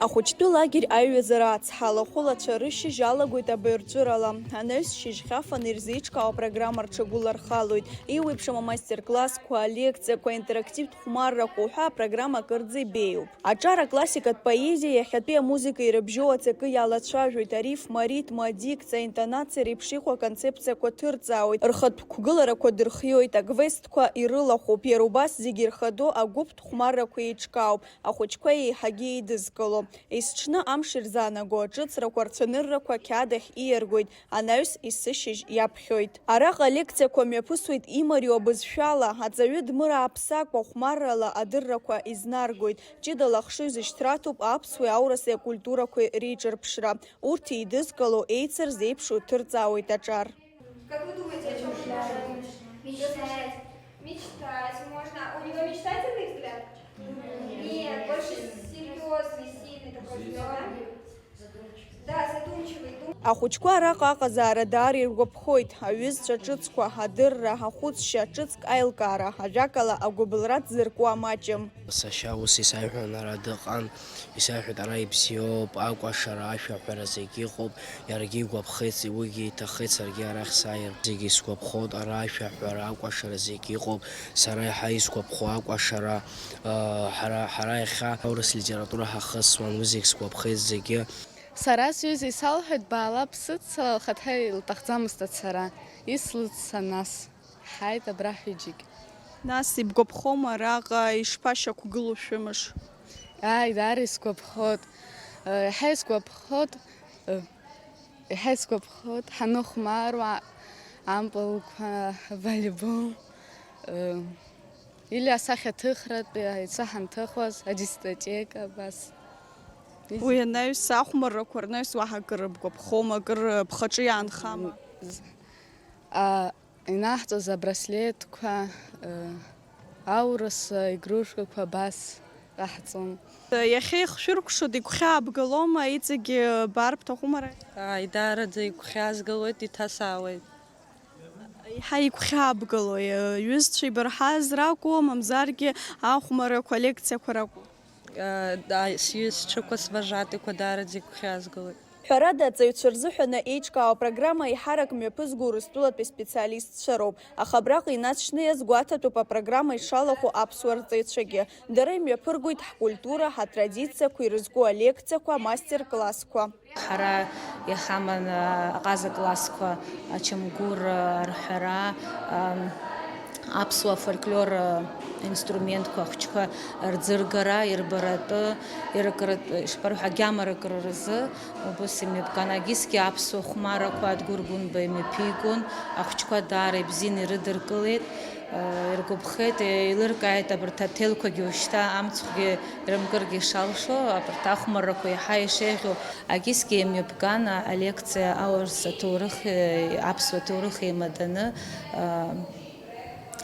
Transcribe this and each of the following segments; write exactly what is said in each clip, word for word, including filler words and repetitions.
Ахәыҷтәы лагер аиҩызара ацҳа, алахәылацәа рышьыжь алагоит абаҩрҵәырала. Анаҩс шьыжьхьафаны ирзеиҿкаау апрограмма рҽагәылархалоит. Еиуеиԥшым амастер-классқәа, алекциақәа, аинтерактивтә хәмаррақәа уҳәа апрограмма акырӡа ибеиоуп. Аҿар аклассикатә поезиа, иахьатәи амузыка ирыбжьоу аҵакы иалацәажәоит, арифма, аритм, адикциа, аинтонациа реиԥш иҟоу аконцепциақәа ҭырҵаауеит, рхатә қәгыларақәа дырхиоит, аквестқәа ирылахәуп, иара убас зегьы ирхадоу агәыԥтә хәмаррақәа еиҿкаауп, ахәыҷқәа еиҳагьы еидызкыло. Есҽны амш ирзаанаго аҿыцрақәа рцәаныррақәа ақьаад ахь ииаргоит, анаҩс есышьыжь иаԥхьоит. Араҟа алекциақәа мҩаԥысуеит имариоу абызшәала, аҵаҩы дмырааԥсакәа хәмаррала адыррақәа изнаргоит, ҷыдала ахшыҩзышьҭра аҭоуп аԥсуеи аурысеи акультурақәеи реиҿырԥшра. Урҭ еидызкыло, еицырзеиԥшу ҭырҵаауеит аҿар. Как вы думаете, о чем предложение? Мечтать. Мечтать можно. У него мечтательный взгляд? Нет, больше серьёзный, сильный такой взгляд. Да, задумчивый. Ахәыҷқәа араҟа аҟазаара даара иргәаԥхоит, аҩызцәа ҿыцқәа, адырра, ахәыцшьа, ҿыцк аилкаара, ажәакала, агәыбылра ҭзыркуа маҷым. Сашьа ус исаиҳәон, ара дыҟан, исаиҳәеит, ара ибзиоуп, акәашара, ашәаҳәара зегь иҟоуп, иаргьы игәаԥхеит, уигьы иҭахеит саргьы арахь сааир. Зегьы сгәаԥхоит, ара ашәаҳәара, акәашара зегь иҟоуп, сара иаҳа исгәаԥхо акәашара, ыы, ҳара, ҳара иахьа аурыс литература ҳахысуан, уи зегь сгәаԥхеит зегьы. Сара сҩыза исалҳәеит, баала бсыццала, лхаҭа илҭахӡамызт ацара. Ислыцца нас. Ҳааит абра ҳҩыџьегь. Нас ибгәаԥхома араҟа ишԥашьақәгылоу шәымш? Ааи, даара исгәаԥхоит. Э, иаҳа исгәаԥхоит. Э, иаҳа исгәаԥхоит. Ҳаныхәмаруа ампылқәа, волейбол. Э, или асахьаҭыхратә, э, ицәа ҳанҭыхуаз, адискотека, абас. Уи анаҩс ахәмаррақәа рнаҩс уаҳа акыр бгәаԥхома, акыр бхаҿы иаанхама? З-, а, инаҳҵоз абраслетқәа, э, аурыс игрушкақәа абас ҟаҳҵон. Иахьа ихшәыркәшо дигәхьаабгалома, иҵегьы баар бҭахума ара? Ааи, даараӡа игәхьаазгалоит, иҭасаауеит. Еиҳа игәхьаабгалои, иҩызцәа ибырҳаз ракәу, мамзаргьы ахәмаррақәа, алекциақәа ракәу? Э, да, сҩызцәақәа, свожатыйқәа даараӡа игәхьаазгалоит. Ҳәарада, аҵаҩцәа рзыҳәаны еиҿкаау апрограмма еиҳарак мҩаԥызго Урыстәылатәи специалистцәа роуп, аха абраҟа инаҵшьны иазгәаҭатәуп апрограмма ишалахәу аԥсуа рҵаҩцәагьы. Дара имҩаԥыргоит ҳкультура, ҳатрадициақәа ирызку алекциақәа, амастер-классқәа. Ҳара иҳаман аҟаза классқәа, ачамгәыр арҳәара, ам, аԥсуа фольклор инструментқәа ахәыҷқәа рӡыргара, ирбаратәы, иркратәы, ишԥарҳәа, агьама ракра рзы, убыс имҩаԥган. Агьысгьы аԥсуа хәмарақәа Адгәыр Гәынба имҩаԥигон, ахәыҷқәа даара ибзианы ирыдыркылеит, иргәаԥхеит, еилыркааит абарҭ аҭелқәагьы уажәшьҭа амцхәгьы ирымкыргьы ишалшо, абарҭ ахәмаррақәа иаҳа ишеиӷьу. Агьысгьы имҩаԥган алекциа аурыс аҭоурых, аԥсуа ҭоурых еимаданы,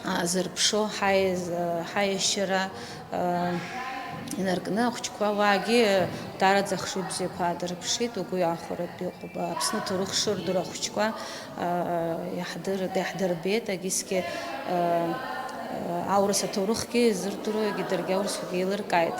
азырԥшо ҳаиз-, ҳаиашьара, инаркны ахәыҷқәа уаагьы даараӡа ахшыҩ бзиақәа аадырԥшит, угәы иахәаратәы иҟоуп. Аԥсны аҭоурых шырдыруа ахәыҷқәа, иаҳдыр-, иаҳдырбеит, агьысгьы, аурыс аҭоурыхгьы зырдыруагьы даргьы аурысқәагьы еилыркааит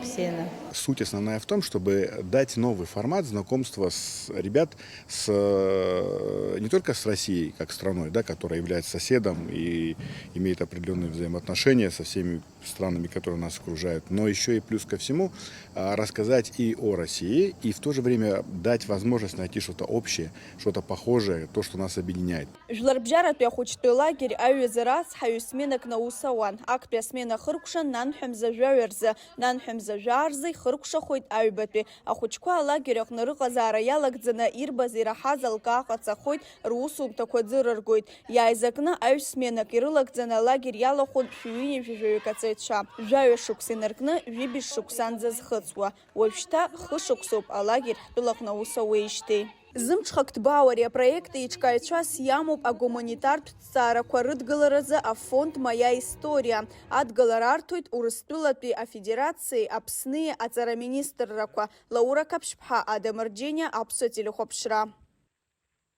ибзианы. Суть основная в том, чтобы дать новый формат знакомства с ребят с, э, не только с Россией как страной, да, которая является соседом и имеет определённые взаимоотношения со всеми странами, которые нас окружают, но ещё и плюс ко всему, а, рассказать и о России, и в то же время дать возможность найти что-то общее, что-то похожее, то, что нас объединяет. Жәларбжьаратәи ахәыҷтәы лагер аҩызара ацҳаҩы сменак наус ауан. Актәи асмена хыркәшан нанҳәа мза жәаҩа рзы, нанҳәа мза жәаа рзы ихыркәшахоит аҩбатәи. Ахәыҷқәа алагер аҟны рыҟазаара иалагӡаны ирбаз ираҳаз алкаа ҟаҵахоит, русумҭақәа ӡырыргоит. Иааизакны аҩ сменак ирылагӡаны алагер иалахәын шәи ҩынҩажәи жәаҩык аҵаҩцәа. Жәаҩа шықәса инаркны жәибжь шықәсанӡа зхыҵуа. Уажәшьҭа хышықәсоуп алагер ҳтәылаҟны аус ауеижьҭеи. Зымҽхак ҭбаау ари апроект еиҿкааҩцәас иамоуп агуманитартә ҭҵаарақәа рыдгыларазы афонд Моя история. Адгылара арҭоит Урыстәылатәи Афедерациеи Аԥсни аҵараминистррақәа. Лаура Қаԥшьԥҳа, Адам Арџьениа, Аԥсуа телехәаԥшра.